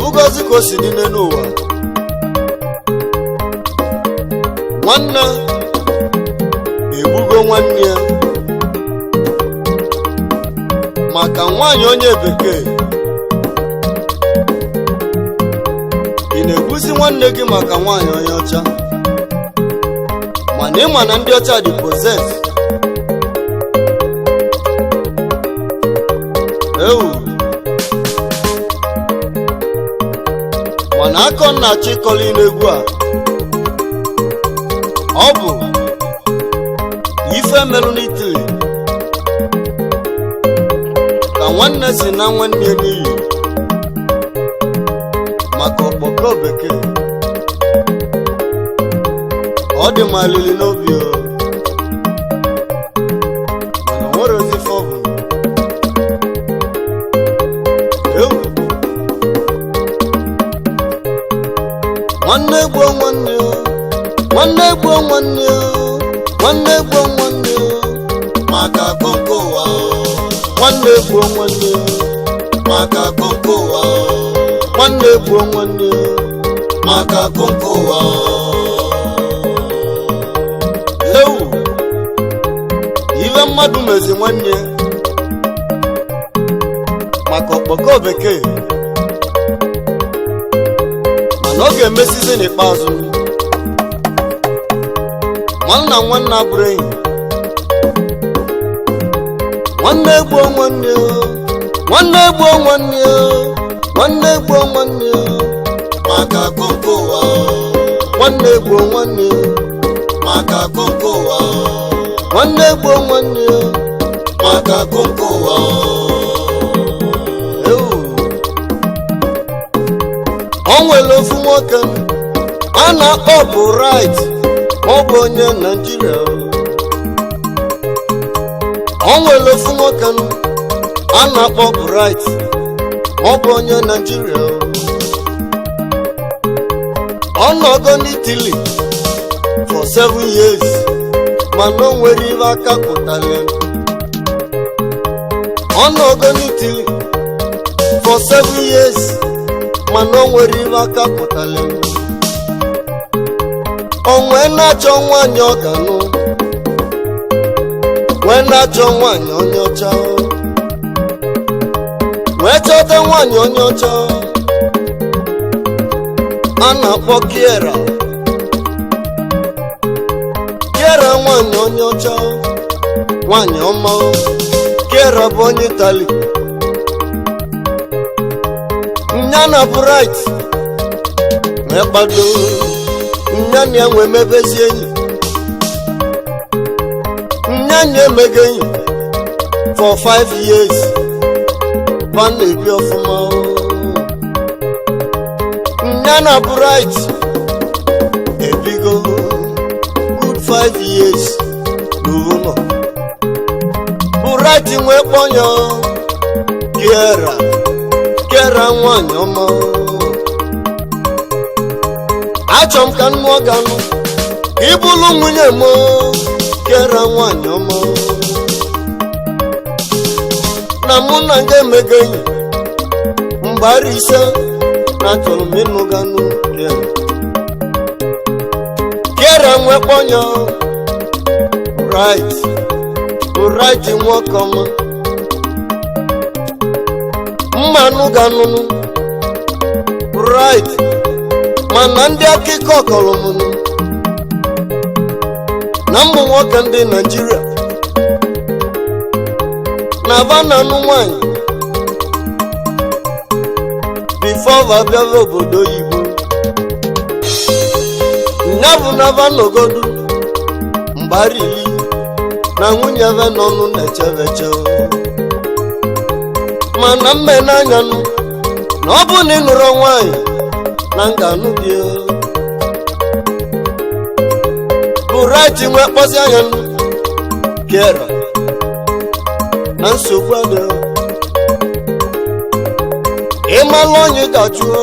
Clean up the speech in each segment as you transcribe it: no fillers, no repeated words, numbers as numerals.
Bụgozi ka o si dị n'elu ụwa, nwanne egbugo nwanne ya maka nwaanyị onye bekee. Ị na-egbuzi nwanne gị maka nwaanyị onye ọcha, mana ịma na ndị ọcha dị possess. Ewu, mana akọ nna chịkọrọ n'egwu a, ọ bụ ife merụ n'Italy ka nwanne si na nwanne ya n'iyi maka ọkpọkọ bekee. Ọ dị m alili n'obi o, mana o nwere ozi ife ọ bụ. Ewu, nwanne gbuo nwanne o, nwanne gbuo nwanne o, nwanne gbuo nwanne o Maka akụkọ ụwa o. Nwanne gbuo nwanne o Maka akụkọ ụwa o. Nwanne gbuo nwanne o Maka akụkọ ụwa o. Ewu, ife mmadụ mezi nwanne ya maka ọkpọkọ bekee, mana ọ ga-emesizi n'ikpeazụ. Nwanna nwanna abụrụ enyi. Nwanne gbuo nwanne o, nwanne gbuo nwanne o, nwanne gbuo nwanne o Maka akụkọ ụwa o. Nwanne gbuo nwanne o Maka akụkọ ụwa o. Nwanne gbuo nwanne o Maka akụkọ ụwa o. Ewu. O nwere ofu nwoke a na-akpọ bụ Right, ọ bụ onye Naijiria. O nwere ofu nwoke a na-akpọ bụ Right, ọ bụ onye Naijiria. Ọ nọgo n'Italy for 7 years, mana o nwere ibe aka pụtara ya. Ọ nọgo n'Italy for 7 years, mana o nwere ibe aka pụtara ya. O nwee na-achọ nwaanyị ọ ga-anụ, wee na-achọ nwaanyị onye ọcha, wee chọta nwaanyị onye ọcha a na-akpọ Kiera. Kiera, nwaanyị onye ọcha, nwaanyị ọma. Kiera bụ onye Itali. Nya na Bright wee kpado nya na ya, nwee mebezi enyi. Nya na emego enyi for 5 years, ba na-ebi ọfụma. Nya na Bright ebigo good 5 years n'ụlọ. Bright nwee kpọnya Kiera: "Kiera, nwanyị ọma, achọ m ka m nụọ gị anụ ka ị bụrụ nwunye m. Kiera, nwanyị ọma, na mụ na nga emego enyi mgbe ara 5, na achọrọ m ịnụ gị anụ." Kiera, Kiera nwee kpọnya Right: "Right, nwoke ọma, mmanụ ga-anụnụ Right, mana ndị akụkọ kọrọ m nụ na ụmụ nwoke ndị Naijiria na aba na-anụ nwanyị before va bịawa obodo oyibo. Nya bụ na ava nogodu mgbarili na nwunye ve nọnụ na-echebeche, mana mme n'anyanụ na ọ bụ na ị nụrụ nwaanyị na nga anụ gị." Bụ Right nwee kpọzi anya nụ Kiera na nsogbu adịrọ. Ịmalụ onye ga-ajụọ,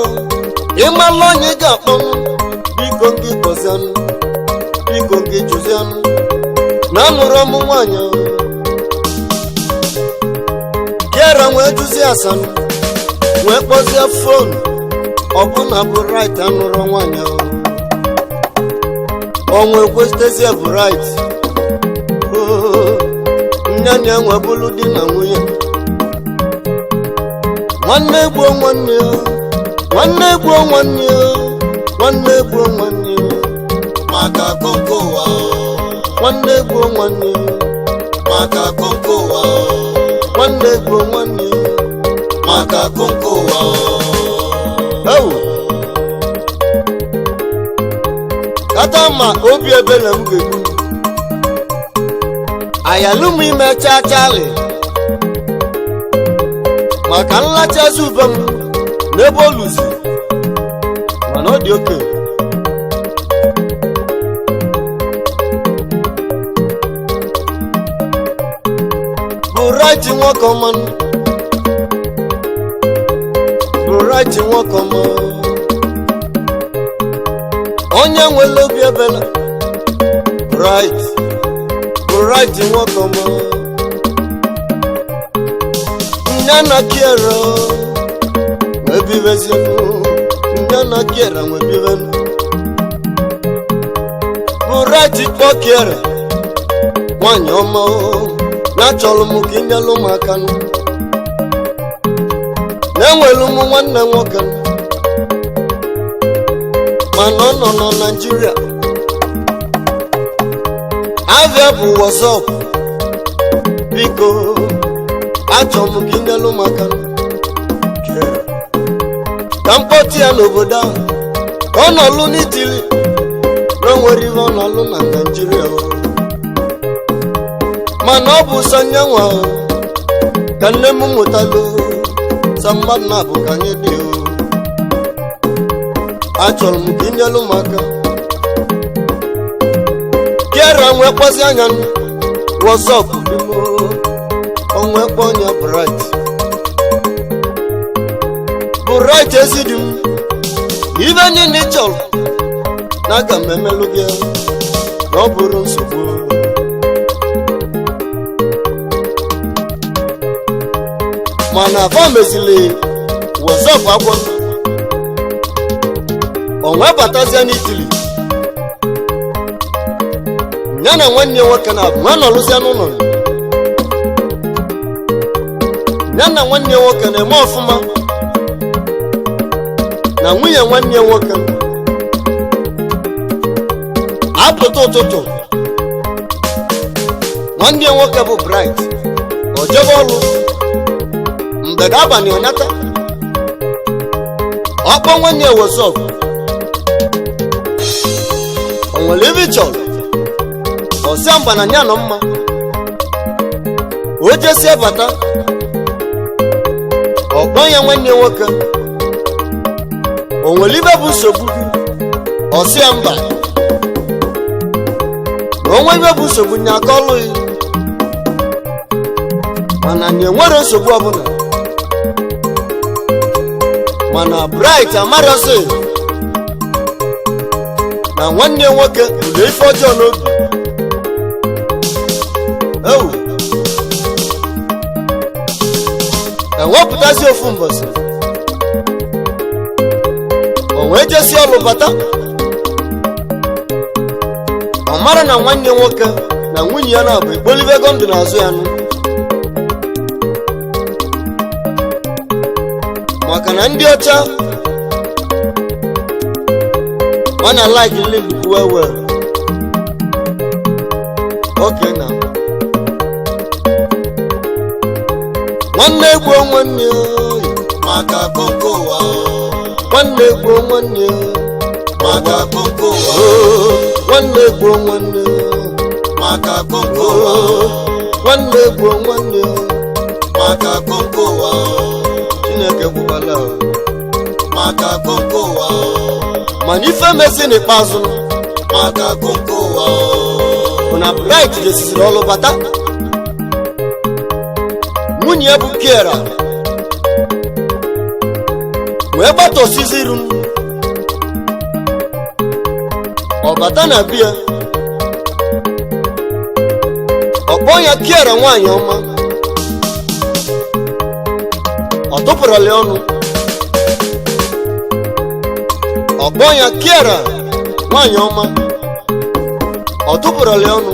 ịmalụ onye ga-akpọnwụ, biko gị kpọzianụ, biko gị jụzianụ na anụrụ m nwaanyị. Kiera nwee jụzi asanụ, wee kpọzie phone. Ọbụna bụ right anụrụ nwaanyị ahụ. Ọnwa ekwesitezie bụ right. Nyanya nwe bụlụ di na nwunye. Nwanne gbuo nwanne ya, nwanne gbuo nwanne ya, nwanne gbuo nwanne ya, Maka akụkọ ụwa. Nwanne gbuo nwanne ya, Maka akụkọ ụwa. Nwanne gbuo nwanne ya. Maka akụkọ ụwa. Ewu kata ma obi ebele m ga-egbu m. Ayalụ m ime chachali maka nlachazi ube m n'ebe oluzi, mana ọ dị oke. Bụ right nwoke ọma, bụ right nwoke ọma, onye nwere obi ebele. Right bụ right nwoke ọma. Nne na kiera nwebibezienu, nne na kiera nwebibenu. Bụ right kpọ kiera nwanyị ọma o, na achọrọ m ka inyelụ m aka nụ. Na-enwelu m nwanne nwoke nụ, mana ọ nọ na Naịjirịa. Avịa bụ wọsọp. Biko, achọrọ m ka inyelụ m aka nụ. Ka m kpọtụ ya n'obodo ahụ ka ọ nọlụ n'Itili, na o nwere ihe ọ nọlụ na Naịjirịa o. Mana ọ bụ sọ nyanwa o, ka nne m mụtalụ sọ mmadụ na-abụ ka anyị dị o. Achọrọ m ka inyelụ m aka. Kiera nwee kpọzi anya wọsọp onwe kpọ ọnya Bright. Bụ right ezi dị m, ibe niile ị chọrọ na aga m emelụ gị, na ọ bụrụ nsogbu. Mana fa mezili wọsọp agwọ onwe batazia n'Itili, ya na nwanne ya nwoke na abụ nwa nọrụzia n'ụlọ. Ya na nwanne ya nwoke na-eme ọfụma na nwunye nwanne ya nwoke. Apụta ụtụtụ, nwanne ya nwoke bụ Bright o jebe ọrụ, mgbede abalị ọnata. Ọkpọ nwanne ya wọsọp, o nwere ebe ị chọrọ? Ọsịa mba, na ya nọ mma. O jesie bata, ọkpọ ya nwanne nwoke, o nwere ibe bụ nsogbu gị? Ọsịa mba, na onwe ibe bụ nsogbu nya aka ọlụghị, mana na enwere nsogbu ọbụla. Mana Bright amarọsị na nwanne ya nwoke bụrụ ife ọjọọ n'obi. Ewu, ewepụtazi ofu mbọsị, o wee jesi ọlụ bata, ọ mara na nwanne nwoke na nwunye ya na-abụ ekpolibego ndụ n'azụ ya nụ, maka na ndị ọcha ọ na like live well well. Okay, na nwanne gbuo nwanne ya. Maka akụkọ ụwa. Nwanne gbuo nwanne ya. Maka akụkọ ụwa. Oo, nwanne gbuo nwanne ya. Maka akụkọ ụwa. Oo, nwanne gbuo nwanne ya. Maka akụkọ ụwa. Chineke gwụkwala o. Maka akụkọ ụwa. Mana ife mezi n'ikpeazụ Maka akụkọ ụwa. bụ na Bright jesiziri ọlụ bata, nwunye ya bụ Kiera wee gbata osisi iru m. Ọ bata na biya, ọ kpọọ ya, "Kiera nwaanyị ọma." Ọ tụpụrụla ya ọnụ. Ọ kpọọ ya Kiera, nwaanyị ọma. Ọ tụpụrụla ya ọnụ.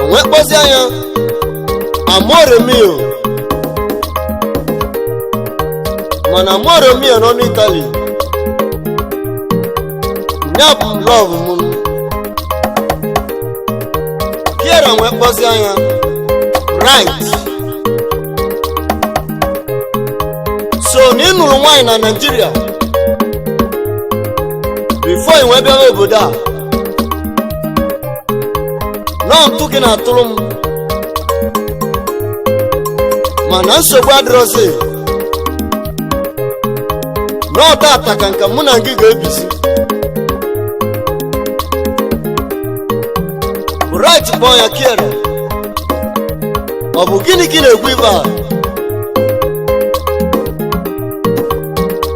O wee kpọzie ya Amore mio, mana Amore mio nọ n'Itali ya bụ love m. Kiera wee kpọzie ya right. So na ị nụrụ nwaanyị na Naịjirịa before ị wee bịawa obodo a, nọọ ntụ gị na-atụrụ m, mana nsogbu adịrọzi. Nọọ tata ka nke mụ na gị ga-ebizi. Bright kpọọ ya Kiera, ọ bụ gịnị ka ị na-ekwu ibe a?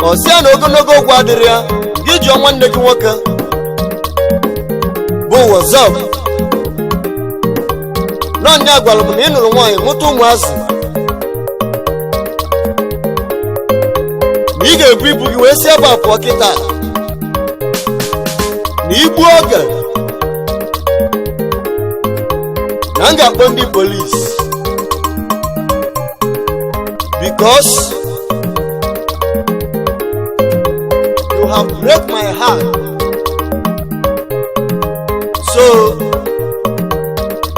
Ọ sị ya na ogologo okwu adịrị ya, gị jụọ nwanne gị nwoke bụ Wazọp nọnya gwara m na ị nụrụ nwaanyị, mụta ụmụazị, na ị ga-ebu ibu gị wee si ebe a pụọ kịta, na igbu oge na m ga-akpọ ndị polisi, because you have break my heart, so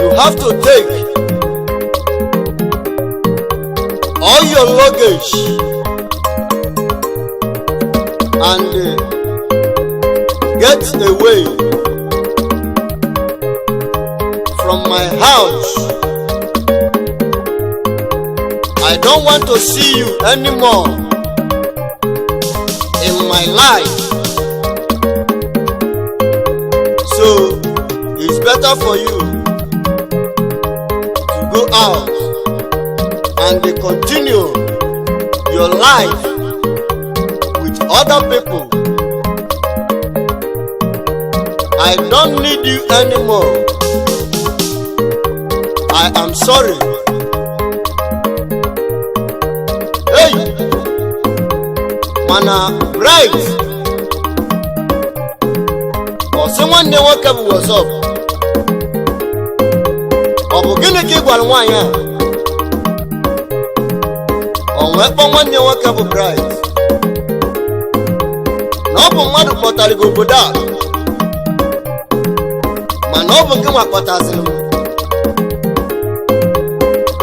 you have to take all your luggage and get away from my house. I don't want to see you anymore in my life. So it's better for you to go out and continue your life with other people. I don't need you anymore. I am sorry." Hey! Mana Bright ọ sị nwanne nwoke bụ Wazọp, ọ bụ gịnị ka ị gwara nwaanyị a? Ọ wee kpọọ nwanne nwoke bụ Bright na ọ bụ mmadụ kpọtara gị obodo a, mana ọ bụ gị nwa kpọtaziri m.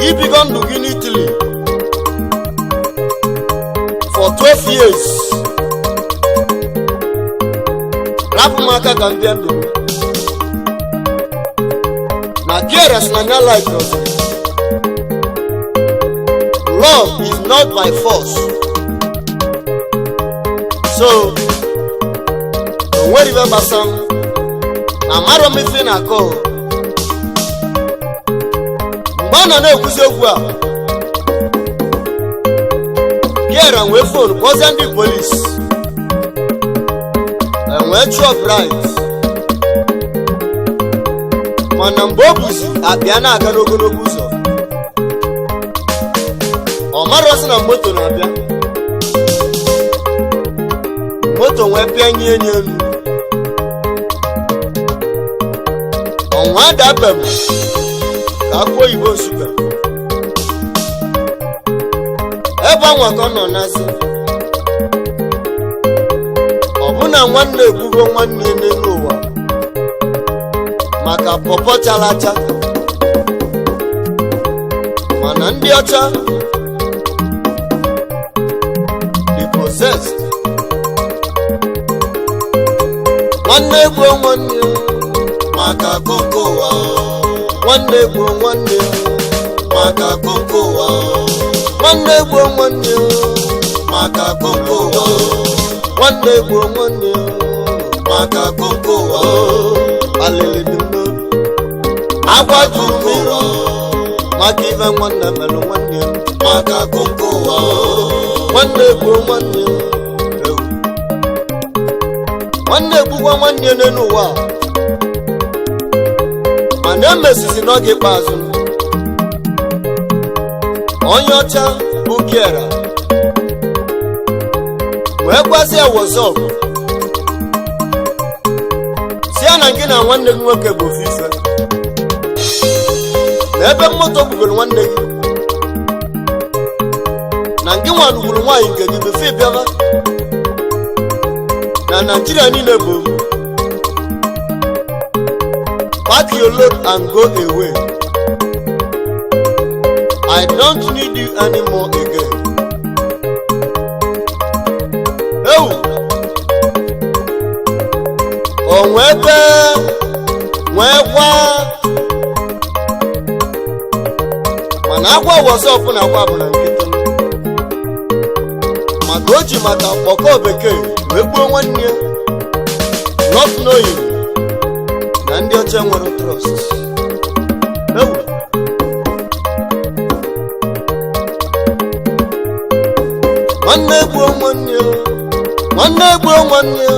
Ibigo ndụ gị n'Italy for 12 years, rapụ m aka ka m bịa ndụ m. Na Kiera sị na ya like love is not by force, so o nwere ibe gbasara m na amarọ m ife na-akọ. Mgbe ọ nọ na-ekwuzi okwu a, Kiera wee phone kpọzie ndị polisi, enwee chụọ Bright. Mana mgbe o buzi akpịa na-aga n'ogologo ụzọ, ọ marọsị na moto na-abịa. Moto wee pịa nye enyi elu, ọnwa adabem ka akwụ oyibo Nsụka ebe anwa ka ọ nọ nazi. Ọbụna nwanne ekwugo nwanne ya n'elu ụwa maka pọpọ chara acha, mana ndị ọcha dị possessed. Nwanne egbuo nwanne Maka akụkọ ụwa. Nwanne egbuo nwanne Maka akụkọ ụwa. Nwanne egbuo nwanne Maka akụkọ ụwa. Nwanne egbuo nwanne Maka akụkọ ụwa. Alịlị dị m n'obi, akwa juru m iru maka ife nwanne melụ nwanne m. Maka akụkọ ụwa. Nwanne egbuo nwanne ewu, nwanne egbukwa nwanne n'elu ụwa a. Mana emesizi n'oge ikpeazụ, onye ọcha bụ Kiera Wee gwazie ya wọzọp, si ya na gị na nwanne gị nwoke bụ ofu ife, na ebe moto gbugoro nwanne gị na gị nwa nugburu nwaanyị nke gị befe bịaba na Naijiria niile bụ ohu. Pack your load and go away. I don't need you anymore again. Ewu, o nwee ebe nwee gwa, mana agwa wọsọpụ na agwa bụ na nkịtị, maka o ji maka mkpọkọ bekee wee gbuo nwanne ya, not knowing na ndị ọcha nwere trust. Ewu, nwanne gbuo nwanne ya, nwanne gbuo nwanne ya,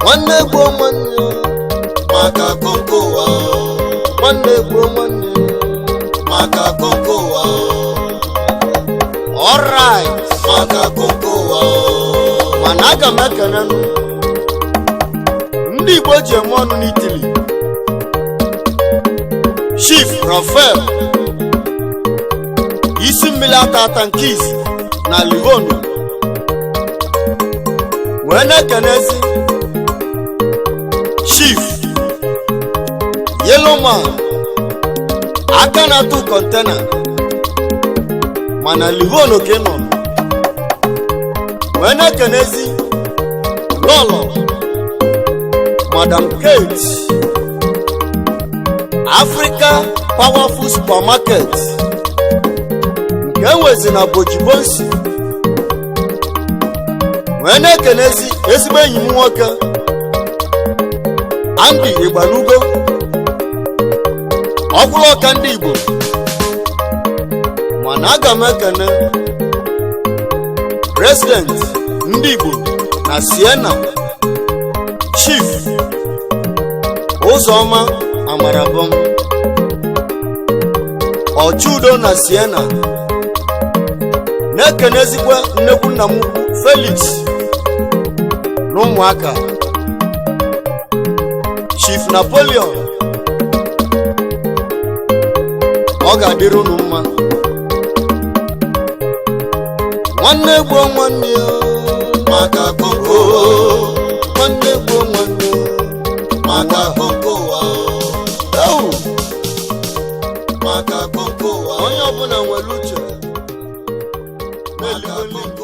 nwanne gbuo nwanne ya Maka akụkọ ụwa. Nwanne gbuo nwanne ya Maka akụkọ ụwa. Alright. Maka akụkọ ụwa. Mana aga m ekenenụ ndị Igbo ji eme ọnụ n'Italy, Chief Rafael isi mmiri ata ata nke izi na Livono, wee na-ekenezi Chief Yellowman aka na-atụ container, mana Livono ka ị nọ, wee na-ekenezi Lọlọ Madam Kate, Africa Powerful Supermarket nke enwezi na Bojibonsi, wee na-ekenezi ezigbo enyi m nwoke Andy Igbanugo, ọkwụrụ ọka ndị Igbo. Mana aga m ekene President ndị Igbo na Siena, Chief Ụzọma Amarabom, Ọchụudo na Siena, na-ekenezikwa nnekwu nna m ukwu Felix na ụmụaka Chief Napoleon. Ọ ga-adịrị unu mma. Nwanne gbuo nwanne ya Maka akụkọ ụwa. Nwanne gbuo nwanne ya Maka akụkọ ụwa. Ewu. Maka akụkọ ụwa. Onye ọbụla nwere uche Maka na-eligo nri. akụkọ